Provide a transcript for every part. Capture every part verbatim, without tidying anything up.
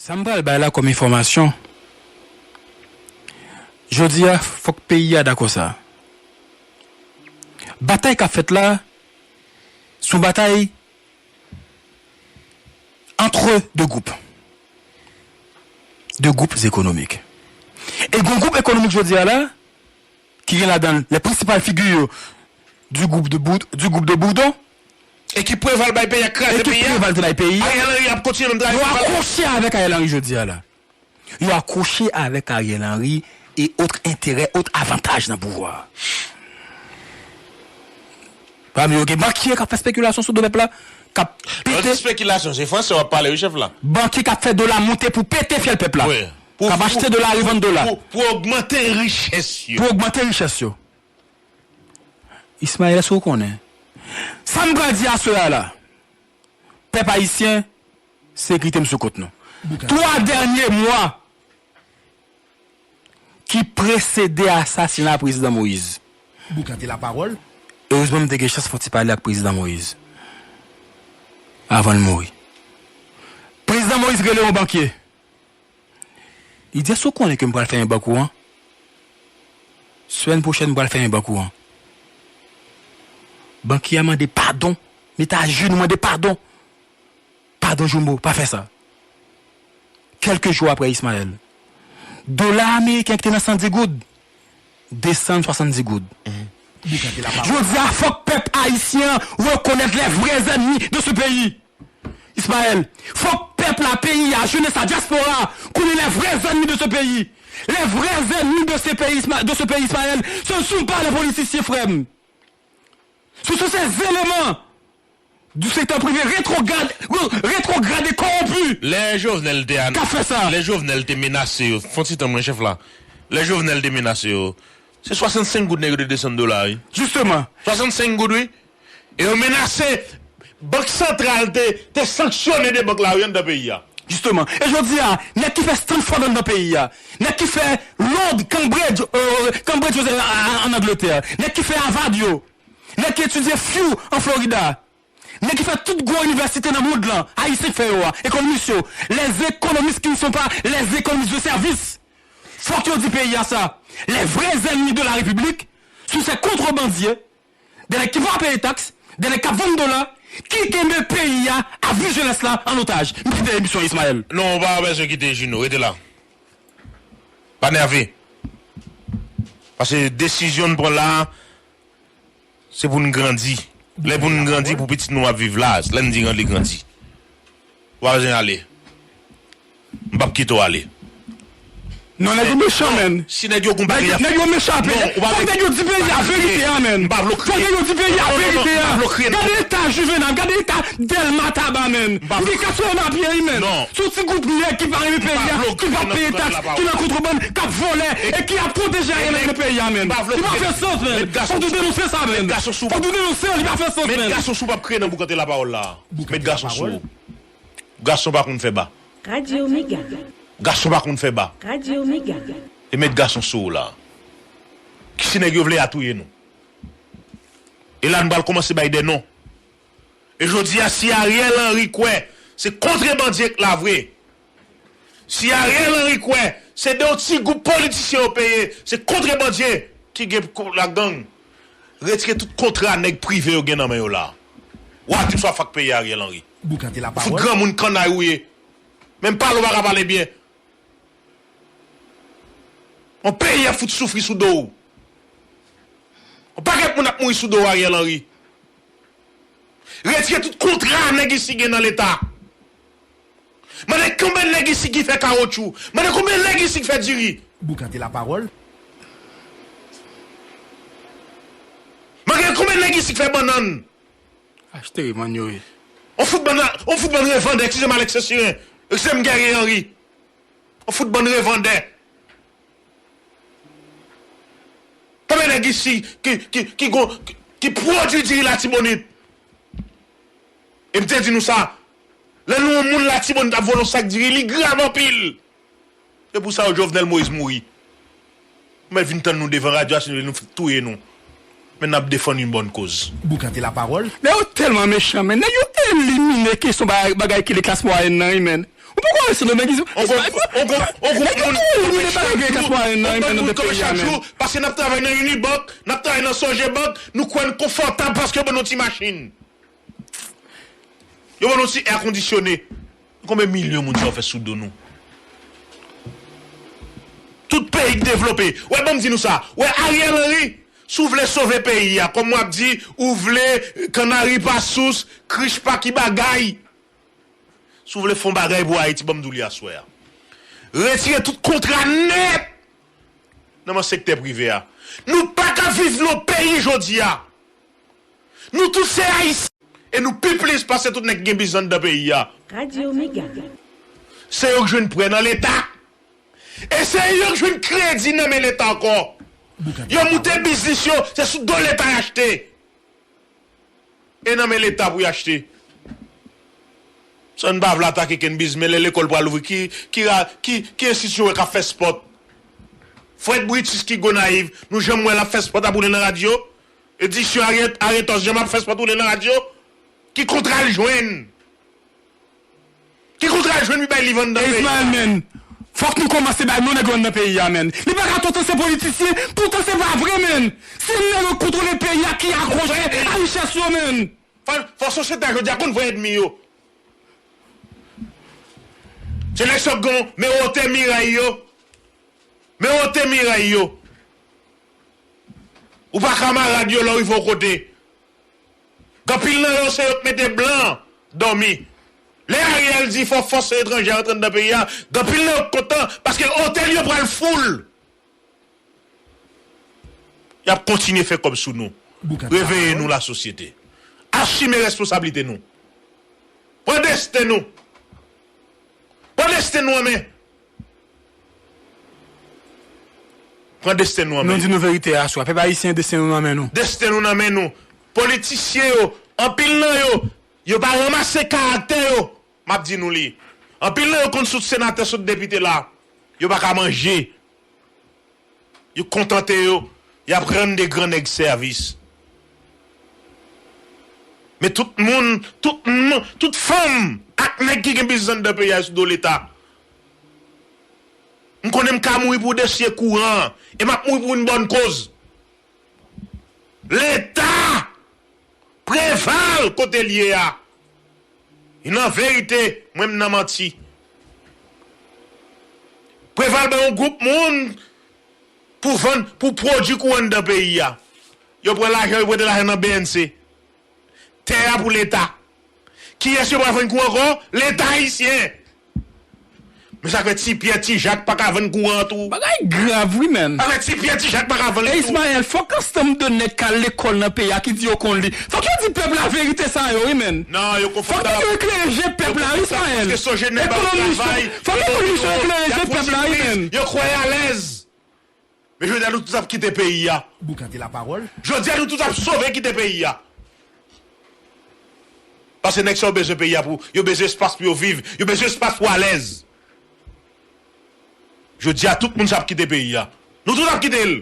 Sa m pral bay la kòm enfòmasyon, jodi a, fòk peyi a dakò sa. Batay k ap fèt la, se yon batay entre deux groupes. Deux groupes économiques. E gen yon gwoup ekonomik jodi a la, ki gen ladan l les principales figures du groupe de Boud-, du groupe de Bourdon, e ki prevale bay peyi a, kraze peyi a. E ki prevale bay peyi a. Ariel Henry ap kontinye menm travay. Yo akwoche avèk Ariel Henry jodi a la. Yo akwoche avèk Ariel Henry e autres intérêts, autres avantages nan pouvwa a. Pami yo gen bankye k ap fè spekilasyon sou do pèp la, k ap pete. Lè w di spekilasyon, se fransè w ap pale, wi, chèf la. Bankye k ap fè dola monte pou pete fyèl pèp la. Wi. K ap achte dola, revann dola. Pou, pou ogmante richès yo. Pou ogmante richès yo. Ismaël, èske w konnen? Sa m pral di aswè a la, pèp ayisyen, sekirite m sou kont nou. Twa dènye mwa ki presede asasina prezidan Moïse. Boukante lapawòl. Erezman, m te gen chans fè yon ti pale ak prezidan Moïse avan l mouri. Prezidan Moïse rele yon bankye. Li di, èske w konnen ke m pral fèmen bank ou an? Semèn pwochèn, m pral fèmen bank ou an. Bankye a mande padon. Mete ajenou, mande padon. Padon, Jumbo, pa fè sa. Kèlke jou apre, Ismaël, dola ameriken ki te nan san dis goud desann swasanndis goud. Jodi a, fòk pèp ayisyen an rekonèt les vrais ennemis de ce pays. Ismaël, fòk pèp la, peyi a, jeunesse la, diaspora, konnen les vrais ennemis de ce pays. Les vrais ennemis de ce pays, Isma-, de ce pays, Ismaël, ce ne sont pas les politiciens, frè m. Ce sont ces éléments du secteur privé rétrograde, rétrograde et corrompu. Lè Jovenel te an-, k ap fè sa. Lè Jovenel te menase yo, fè yon ti tan mwen, chèf la. Lè Jovenel te menase yo, se swasannsenk goud nèg yo te desann dola, wi. Jisteman. Swasannsenk goud, wi. E yo menase, Bank Santral te, te sanksyone de bank la, wi, anndan peyi a. Jisteman. E jodi a, nèg ki fè Stanford anndan peyi a, nèg ki fè Londres, Cambridge, euh, Cambridge, euh, an, an Angletè, nèg ki fè Harvard yo, nèg ki etidye Few an Florida, nèg ki fè tout gwo inivèsite nan mond lan, ayisyen k fè yo a, ekonomis yo, les économistes qui ne sont pas les économistes de service. Fòk yo di peyi a sa. Les vrais ennemis de la République, sou se kontrebandyè, de nèg ki pa peye taks, de nèg k ap vann dola, ki kenbe peyi a ak vi jenès la an otaj. M kite emisyon Ismaël. Non, ou pa bezwen kite Juno, rete la. Pa nève. Paske desizyon n pran la, se pou n grandi. Lè pou n grandi, pou pitit nou ap viv la, lè n di grandi, grandi. Ou pa bezwen ale. M p ap kite w ale. Non, nèg yo mechan, menn. Si nèg yo gon bagay ap fè. Nèg yo mechan, menn. Fòk nèg yo di peyi a verite a, menn. Fòk nèg yo di peyi a verite a. Gade eta Juvenal, gade eta Dèlma Taba, menn. M gen katreven an pye, wi, menn. Se yon ti gwoup nèg ki pa renmen peyi a, ki p ap peye taks, ki nan kontrebann, k ap vòlè e ki ap pwoteje Ariel Henry nan peyi a, menn. Li pa fè sans, menn. Fòk nou denonse sa, menn. Fòk nou denonse, li pa fè sans, menn. Met gason sou, p ap kriye nan boukante lapawòl la. Met gason sou. Gason pa konn fè ba. Radyo Mega. Gason pa konn fè ba. Radyo Mega. E met gason sou ou la. Ki si nèg yo vle a touye nou. E la n pral kòmanse bay de non. E jodi a, si Ariel Henry kwè se kontrebandye k la vre, si Ariel Henry kwè se de yon ti gwoup politisyen yo peye, se kontrebandye ki gen pou kont la gang, retire tout kontra nèg prive yo gen nan men yo la. W a di m sa w ap fè ak peyi a, Ariel Henry. Boukante lapawòl. Fout granmoun kannay ou ye. Menm pale w pa ka pale byen. Yon peyi ap fout soufri sou do w. Yon pakèt moun ap mouri sou do w, Ariel Henry. Retire tout kontra nèg isi gen nan Leta. Mande konbyen nèg isi ki fè kawotchou. Mande konbyen nèg isi ki fè diri. Boukante lapawòl. Mande konbyen nèg isi ki fè bannann. Achte wi, manyo wi. On fout bann, on fout bann revandè, eskize m Alex Sesiren, eskize m Guerrier Henry. On fout bann revandè. Konbyen nèg isi ki, ki, ki gon, ki, ki pwodui diri Latibonit? E m te di nou sa, lè nou wè yon moun Latibonit ap vòlè yon sak diri, li grav anpil. Se pou sa yo Jovenel Moïse mouri. Ou mèt vin tann nou devan radyo a, si nou vle nou f-, touye nou. Men n ap defann yon bòn koz. Boukante lapawòl. Nèg yo tèlman mechan, men nèg yo elimine kesyon ba-, bagay ki le klas mwayèn nan, wi, men. Ou poko wè Sendomeng isit? On gwoup, on gwoup, on gwoup moun k ap fè chak jou, on gwoup moun k ap fè chak jou, paske n ap travay nan Unibank, n ap travay nan Sogebank, nou kwè n konfòtab paske yo ban nou ti machin. Yo ban nou ti èkondisyone. Konbyen milyon moun sa yo fè sou do nou? Tout peyi k devlope. Wè, ban m di nou sa. Wè, Ariel Henry, si w vle sove peyi a, kòm w ap di, ou vle kannari pa sous, krich pa ki bagay. Si w vle fè yon bagay pou Ayiti, ban m di w li aswè a. Retire tout kontra nèt nan men sektè prive a. Nou pa ka viv nan peyi jodi a. Nou tout se Ayisyen. E nou pi plis pase tout nèg ki gen biznis anndan peyi a. Radio Mega. Se yo k jwenn prè nan Leta. E se yo k jwenn kredi nan men Leta ankò. Yo moute biznis yo, se sou do Leta y achte. E nan men Leta pou y achte. Sa n pa vle atake kenn biznis, men lè lekòl pral ouvri, ki, ki, ra- ki, ki enstitisyon wè k ap fè spòt? Fred Brutus ki Gonayiv, nou janm wè l ap fè spòt ap woule nan radyo? Edisyon Arètòs janm ap fè spòt woule nan radyo? Ki kontra l jwenn? Ki kontra l jwenn pou bay liv anndan peyi a? Ismael, men, fòk nou kòmanse bay non nèg yo anndan peyi a, men. Li pa ka tout tan se politisyen, tout tan se pa vre, men. Se nèg yo k kontwole peyi a ki akoze a richès yo, men. Fò, fò sosyete a jodi a konn vrè ènmi yo. Se nèg sa k gon, men wotè miray yo. Men wotè miray yo. Ou pa kamarad yo lè w rive yon kote. Gen anpil nan yo se yo k mete blan dòmi. Lè Ariel di fò fòs etranjè rantre anndan peyi a, gen anpil nan yo k kontan paske otèl yo pral foul. Y ap kontinye fè kòb sou nou. Reveye nou, lasosyete. Asime responsablite nou. Pran desten nou. Pran desten nou an men. Pran desten nou an men. Nou di nou verite a aswè. Pèp ayisyen, desten nou nan men nou. Desten nou nan men nou. Politisyen yo, anpil nan yo, yo pa ranmase karaktè yo. M ap di nou li. Anpil nan yo konn sot senatè, sot depite la. Yo pa ka manje. Yo kontante yo, y ap rann de gran nèg sèvis. Men tout moun, tout moun, tout fanm ak nèg ki gen biznis anndan peyi a sou do Leta. M konnen m ka mouri pou dosye kouran an, e m ap mouri pou yon bòn koz. Leta! Preval kote l ye a. Li nan verite, mwen m nan manti. Preval ban yon gwoup moun pou vann, pou pwodui kouran anndan peyi a. Yo pran lajan, yo prete lajan nan B N C. Tè a pou Leta. Kiyès yo pral vann kouran ankò? Leta ayisyen. Men sa k fè Ti Pyè, Ti Jak pa ka vann kouran an tou. Bagay grav wi, menn. Sa k fè Ti Pyè, Ti Jak pa ka vann li tou. Ismael, fòk ansanm de nèg k al lekòl nan peyi a ki di yo konn li. Fòk yo di pèp la verite sa yo wi, menn. Non, yo konfòtab. Fòk yo eklere je pèp la wi, Ismael. Paske Sogebank ap travay. Fòk ekonomis yo eklere je pèp la wi, menn. Yo kwè y alèz. Men jodi a nou tout ap kite peyi a. Boukan di lapawòl. Jodi a nou tout ap sove kite peyi a. Paske nèg sa yo bezwen peyi a pou, yo bezwen espas pou yo viv, yo bezwen espas pou alèz. Jodi a tout moun sa ap kite peyi a. Nou tout ap kite l.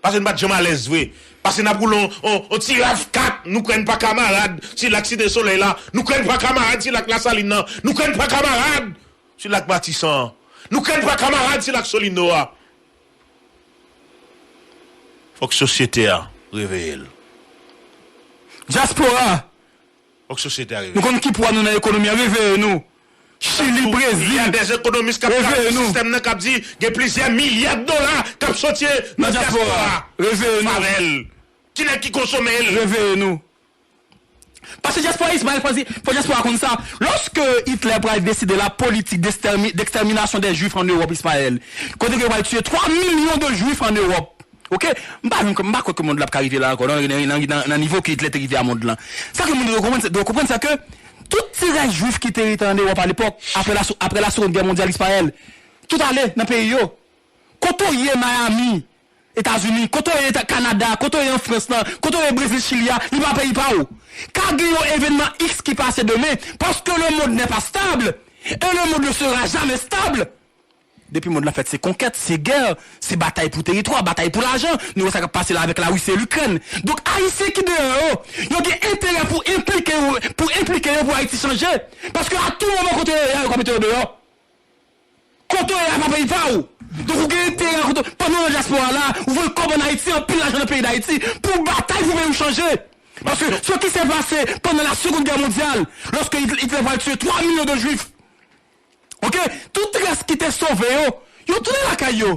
Paske n pa t janm alèz vre. Paske n ap woule on, on, on ti rav kat, nou kwè n pa kamarad, sila k Site Solèy la. Nou kwè n pa kamarad, sila k Lasalin nan. Nou kwè n pa kamarad, sila k Matisan an. Nou kwè n pa kamarad, sila k Solino a. Fòk sosyete a reveye l. Dyaspora! Fòk sosyete a reveye l. Nou konn ki pwa nou nan ekonomi a, reveye nou. Chili, Brezil, reveye nou. Gen plizyè milya de dola k ap soti nan dyaspora. Reveye nou. Favèl. Ki nèg ki konsome l? Reveye nou. Paske dyaspora Ismael, fò, fò dyaspora konn sa. Lòske Hitler pral deside la politik d'extermi- d'extermination des Juifs en Europe, Ismael, kote ke yo pral tiye twa milyon de Jwif an Ewòp, oke? M pa menm, m pa kwè ke mond la ap ka rive la ankò, nan, nan, nan, nan, nan nivo ke Hitler te rive a mond lan. Sa ke moun yo konprann, se, yo konprann sa ke tout ti rès Jwif ki te rete an Ewòp alepòk, apre la, apre la Seconde Guerre mondiale, Ismael, tout ale nan peyi yo. Kote w ye Miami, Etazini, kote w ye Eta- Kanada, kote w ye an Frans lan, kote w ye Brezil, Chili a, li pa peyi pa w. Ka gen yon evènman X ki pase demen, parce que le monde n'est pas stable, et le monde ne sera jamais stable. Depi mond lan fèt, se konkèt, se gè, se batay pou teritwa, batay pou lajan. Nou wè sa k ap pase la avèk Larisi e Likrèn. Donk, Ayisyen ki deyò yo, yo gen enterè pou enplike yo, pou enplike yo pou Ayiti chanje. Paske a tou moman kote yo ye a, yo ka mete yo deyò. Kote yo ye a pa peyi pa w. Donk, ou gen enterè kote, pandan w nan dyaspora la, ou voye kòb ann Ayiti, anpil lajan nan peyi Dayiti, pou w batay pou peyi w chanje. Paske ce qui s'est passé pendant la Seconde Guerre mondiale, lorsque Hitler, Hitler pral tiye twa milyon de Jwif, oke? Tout rès ki te sove yo, yo tounen lakay yo.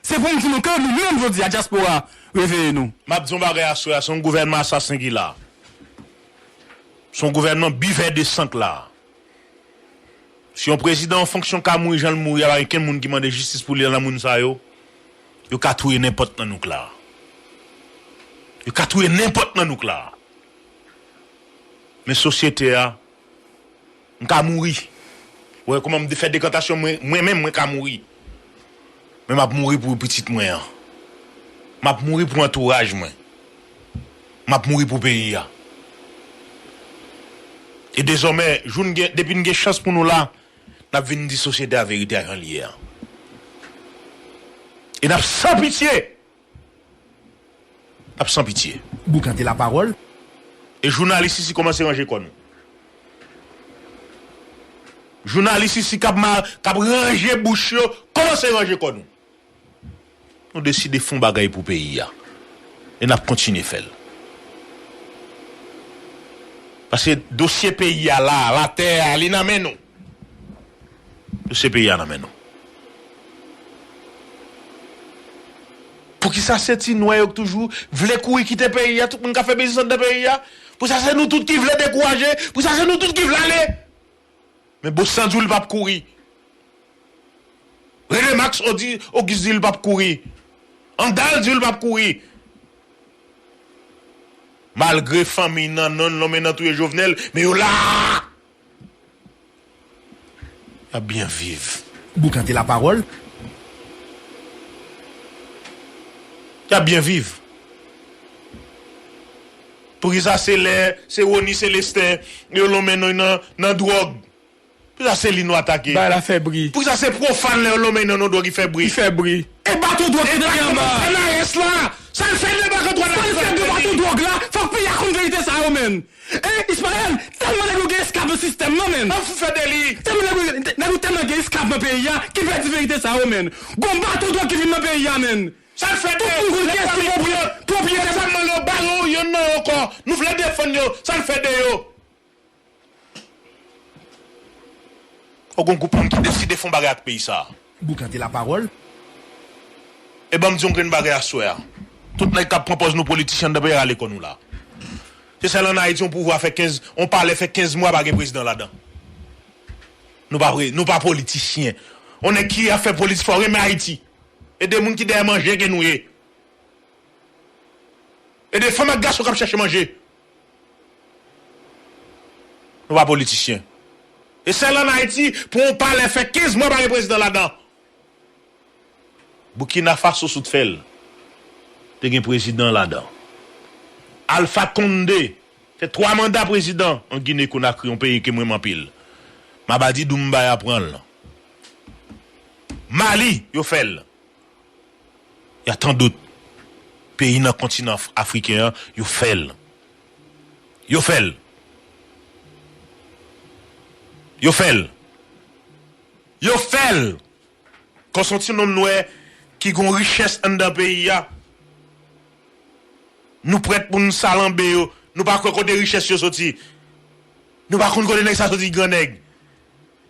Se pou m di nou ke nou menm jodi a, dyaspora, reveye nou. M ap di yon bagay aswè a, se yon gouvènman asasen ki la. Se yon gouvènman buveur de sang k la. Si yon prezidan an fonksyon ka mouri jan l mouri a, pa gen kenn moun ki mande jistis pou li nan moun sa yo. Yo ka touye nenpòt nan nou k la. Yo ka touye nenpòt nan nou k la. Men sosyete a, m ka mouri. Ou wè kòman m fè dekantasyon mwen, mwen menm, mwen ka mouri. Men m ap mouri pou pitit mwen an. M ap mouri pou antouraj mwen. M ap mouri pou peyi a. E dezòmè, jou n gen, depi n gen chans pou nou la, n ap vin di sosyete a verite a jan l ye a. E n ap san pitye. N ap san pitye. Boukante lapawòl. E jounalis isi kòmanse ranje kò nou. Jounalis isi k ap ma-, k ap ranje bouch yo, kòmanse ranje kò nou. Nou deside fè yon bagay pou peyi a. E n ap kontinye fè l. Paske dosye peyi a la, latè a, li nan men nou. Dosye peyi a nan men nou. Poukisa se ti nwè yo k toujou vle kouri kite peyi a, tout moun k ap fè biznis anndan peyi a? Poukisa se nou tout ki vle dekouraje? Poukisa se nou tout ki vle ale? Men Bossan di w li p ap kouri. René Max Odi-, Auguste di l p ap kouri. Andal di l p ap kouri. Malgre fanmi nan non Lonmen nan touye Jovenel, men yo la! Y ap byen viv. Boukante lapawòl. Y ap byen viv. Poukisa se lè se Rony Célestin yo lonmen nou nan, nan dwòg? Poukisa se li nou atake? Bagay la fè bri. Poukisa se pwofàn lè yo lonmen nou nan dwòg ki fè bri? Ki fè bri. E bato dwòg ki te gen anba. N A S la. Sa l fè de bato dwòg la? Sa l fè de bato dwòg la? Fòk peyi a konn verite sa yo, menn. E, Ismaël, tèlman nèg yo gen esklav nan sistèm nan, menn. An fou fè de li. Tèlman nèg yo, nèg yo tèlman gen esklav nan peyi a, ki pèdi verite sa yo, menn. Gon bato dwòg ki vin nan peyi a, menn. Sa l fè de. Tout moun konn kiyès ki pwopri-, pwopriyetè. Sa m mande yo, ba yo, youn nan yo ankò. Nou vle defann yo. Sa l fè de yo. Ou gon gwoup moun ki deside fè yon bagay ak peyi sa a. Boukante lapawòl. E ban m di yon grenn bagay aswè a. Tout nèg k ap pran pòz nou politisyen anndan peyi a, rale kò nou la. Se sèl ann Ayiti yon pouvwa fè kenz, yon palè fè kenz mwa pa gen prezidan ladan. Nou pa pre-, nou pa politisyen. Yon nèg ki ap fè politik fò renmen Ayiti. E de moun ki dèyè manje ke nou ye. E de fanm ak gason k ap chèche manje. Nou pa politisyen. E sèl ann Ayiti, pou yon palè fè kenz mwa pa gen prezidan ladan. Burkina Faso sot fè l. Te gen prezidan ladan. Alpha Condé fè twa manda prezidan an Gine Konakri, yon peyi ke m renmen anpil. Mamadi Doumbouya pran l. Mali, yo fè l. Y a tant d'autres peyi nan kontinan af-, afriken an, yo fè l. Yo fè l. Yo fè l. Yo fè l. Kon se yon ti nonm nwè ki gon richès anndan peyi a, nou prèt pou n salanbe yo. Nou pa kwè kote richès yo soti. Nou pa konn kote nèg sa soti, gran nèg.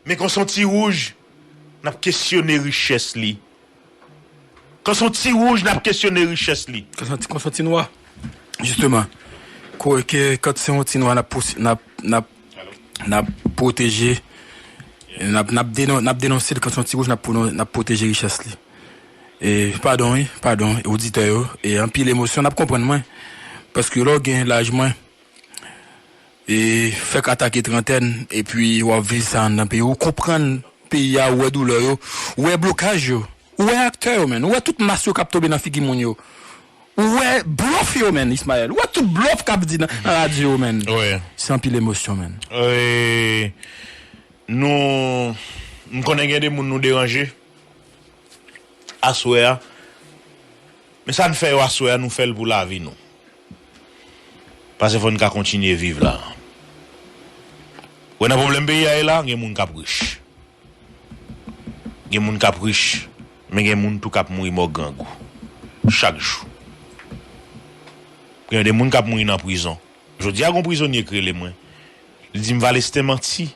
Men kon se yon ti wouj, n ap kesyone richès li. Kon se yon ti wouj, n ap kesyone richès li. Kon se yon ti, kon se yon ti nwa. Jisteman, ko-, ke, kan se yon ti nwa, n ap pousi-, n ap, n ap, n ap pwoteje, n ap, n ap denon-, n ap denonse l. Kan se yon ti wouj, n ap pwono-, n ap pwoteje richès li. E, padon, wi, padon, oditè yo. E anpil emosyon, n ap konprann mwen. Paske lè w gen laj mwen, e fèk atake trantèn, epi w ap viv sa anndan peyi w, ou konprann peyi a, ou wè doulè yo, ou wè blokaj yo, ou wè aktè yo, menn, ou wè tout mas yo k ap tonbe nan figi moun yo, ou wè blòf yo, menn, Ismaël, ou wè tout blòf k ap di nan, nan radyo yo, menn. Wi. Se anpil emosyon, menn. E, nou, m konnen gen de moun nou deranje. aswè a. Men sa n fè yo aswè a, nou fè l pou lavi nou. Paske fò n ka kontinye viv la. Wè nan pwoblèm peyi a ye la, gen moun k ap rich. Gen moun k ap rich, men gen moun tou k ap mouri mò grangou. Chak jou. Gen de moun k ap mouri nan prizon. Jodi a, gon prizonye k rele mwen. Li di m, Valesten, manti.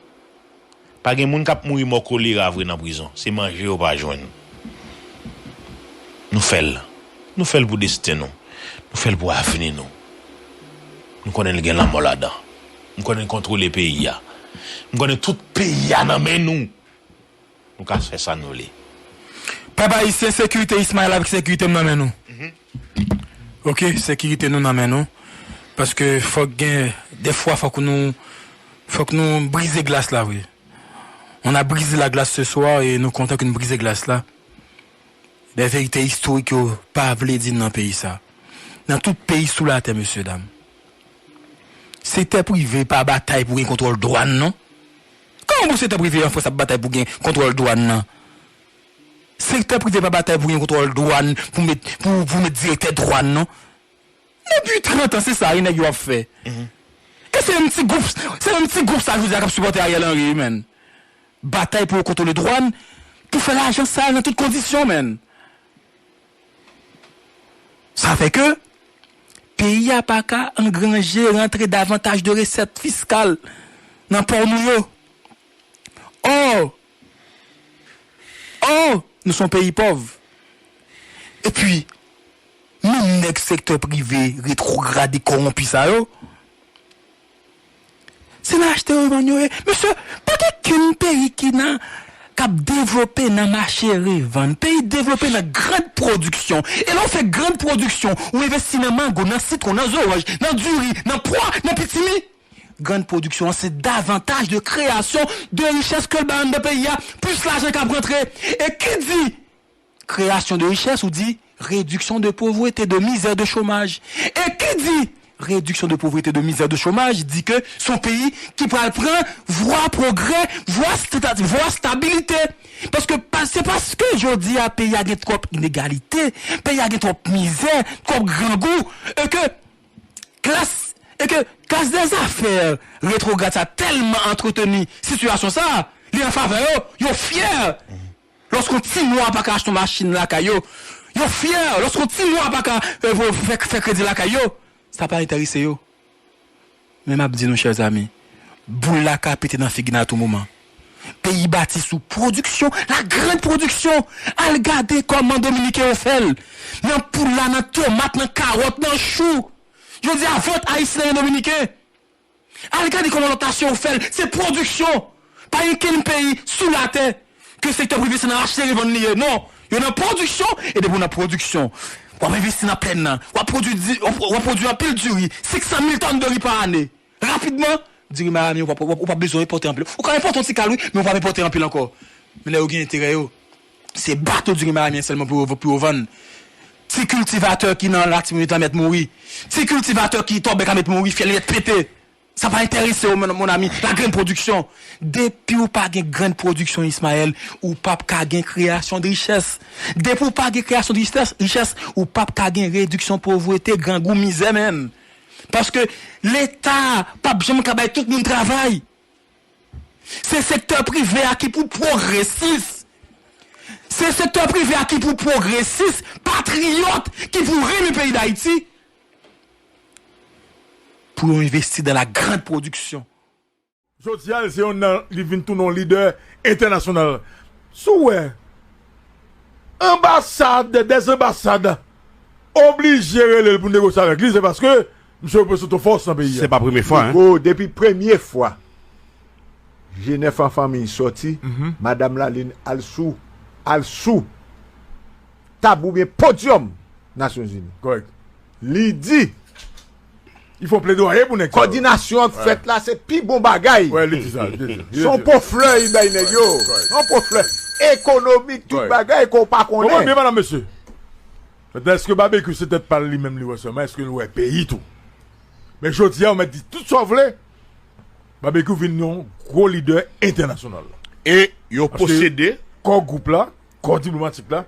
Pa gen moun k ap mouri mò kolera vre nan prizon. Se manje yo pa jwenn. Nou fè l. Nou fè l pou desten nou. Nou fè l pou avni nou. Nou konnen l gen lanmò ladan. Nou konnen n kontwole peyi a. Nou konnen tout peyi a nan men nou. Nou ka fè sa nou vle. Pèp ayisyen, sekirite Ismaël avèk sekirite m nan men nou. Oke, sekirite nou nan men nou. Paske fòk gen, defwa fòk nou, fòk nou brize glas la vre. On a brisé la glace ce soir e nou kontan ke nou brize glas la. Dè verite istorik yo pa vle di nan peyi sa. Nan tout peyi sou latè, mesye dam. Sektè prive pa batay pou gen kontwòl dwàn, non. Kòman pou sektè prive an Frans ap batay pou gen kontwòl dwàn nan? Sektè prive pa batay pou gen kontwòl dwàn, pou met, pou, pou met direktè dwàn, non. Depi trant an, se sa wi nèg yo ap fè. E se menm ti gwoup, se menm ti gwoup sa jodi a k ap sipòte Ariel Henry, wi, menn. Batay pou yo kontwole dwàn, pou fè lajan sal nan tout kondisyon, menn. Sa fè ke peyi a pa ka angranje, rantre davantaj de resèt fiskal nan pò nou yo. Ò, ò, nou se yon peyi pòv. Epi, menm nèg sektè prive retwograd e kòwonpi sa yo, se nan achte revann yo ye. Mesye, pa gen kenn peyi ki nan, k ap devlope nan mache revann. Peyi devlope nan grann pwodiksyon. E lè w fè grann pwodiksyon, ou envesti nan mango, nan sitwon, nan zoranj, nan diri, nan pwa, nan pitimi. Grann pwodiksyon an se davantaj de kreyasyon de richès ke l bay anndan peyi a, plis lajan k ap rantre. E ki di kreyasyon de richès, ou di réduction de pauvreté, de misère, de chômage. E ki di réduction de pauvreté, de misère, de chômage, di ke se yon peyi ki pral pran vwa pwogrè, vwa stabilite. Paske pa, se paske jodi a peyi a gen twòp inegalite, peyi a gen twòp mizè, twòp grangou, e ke klas, e ke klas dèzafè retwograd sa tèlman antreteni sitiyasyon sa, li an favè yo, yo fyè. Lòske yon ti nwa pa ka achte yon machin lakay yo, yo fyè. Lòske yon ti nwa pa ka, e, fè, fè kredi lakay yo, sa pa enterese yo. Men m ap di nou, chè zami, boul la ka pete nan figi n a tou moman. Peyi bati sou pwodiksyon, la grande production. Al gade kòman Dominiken yo fè l. Nan poula, nan tomat, nan kawòt, nan chou. Jodi a, vant ayisyen an dominiken. Al gade kòman lòt nasyon yo fè l. Se pwodiksyon. Pa gen kenn peyi sou latè ke sektè prive se nan achte revann li ye. Non. Yo nan pwodiksyon, e depi w nan pwodiksyon, w ap envesti nan plèn nan. W ap pwodui di, w ap, w ap pwodui anpil diri, senk san mil tòn de ri pa ane. Rapidman, diri Miami, ou pa, ou pa, ou pa bezwen enpòte anpil. Ou ka enpòte yon ti kal, wi, men ou pa enpòte anpil ankò. Men lè yo gen enterè yo, se bato diri Miami sèlman pou yo, pou yo vann. Ti kiltivatè ki nan Latibonit la mèt mouri. Ti kiltivatè ki tòbèk la mèt mouri, fyèl li mèt pete. Sa pa enterese yo, mon, mon ami. La grande production. Depi ou pa gen grande production, Ismaël, ou p ap ka gen kreyasyon de richès. Depi ou pa gen kreyasyon de richès, richès, ou p ap ka gen rediksyon povrete, grangou, mizè, menm. Paske Leta p ap janm ka bay tout moun travay. Se sektè prive a ki pou pwogresis. Se sektè prive a ki pou pwogresis, patriyòt, ki pou renmen peyi Dayiti. Pou yo envesti dans la grande production. Jodi a, se yon nan, li vin tounen yon lidè entènasyonal. Si w wè, anbasad dè zanbasad oblije rele l pou negosye avèk li, se paske misye reprezante yon fòs nan peyi a. Se pa premye fwa, hein? Gwo, depi premye fwa Jenèf an fanmi sòti, Madanm Lalin al sou, al sou tab oubyen podyòm Nasyonzini. Kòrèk. Li di, li fè yon pledwaye pou nèg sa yo. Kòdinasyon an k fèt la, se pi bon bagay. Wè, li di sa, li di sa. Se yon po flè li bay nèg yo. Kòrèk. Yon po flè ekonomik, tout bagay ke w pa konnen. Konprann byen, madanm, mesye. Èske Babekyou se tèt pa l li menm li wè sèlman? Èske l wè peyi tou? Men jodi a, ou mèt di tout sa w vle, Babekyou vin yon gwo lidè entènasyonal. E yo posede kò gwoup la, kò diplomatik la,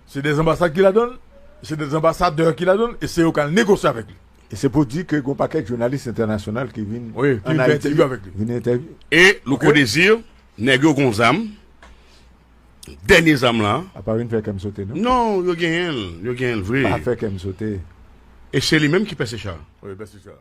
Se de anbasad ki ladan l, se de anbasadè ki ladan l, e se yo k al negosye avèk li. E se pou di ke gon pakèt jounalis entènasyonal ki vin Wi, ki vin fè entèvyou avèk li. Vin entèvyou. E Louko Désir, nèg yo gon zam. Dènye zam la. A pa vin fè kè m sote non. Non, yo genyen l, yo genyen l vre. Pa fè kè m sote. E se li menm ki pèse cha. Wi, pèse cha.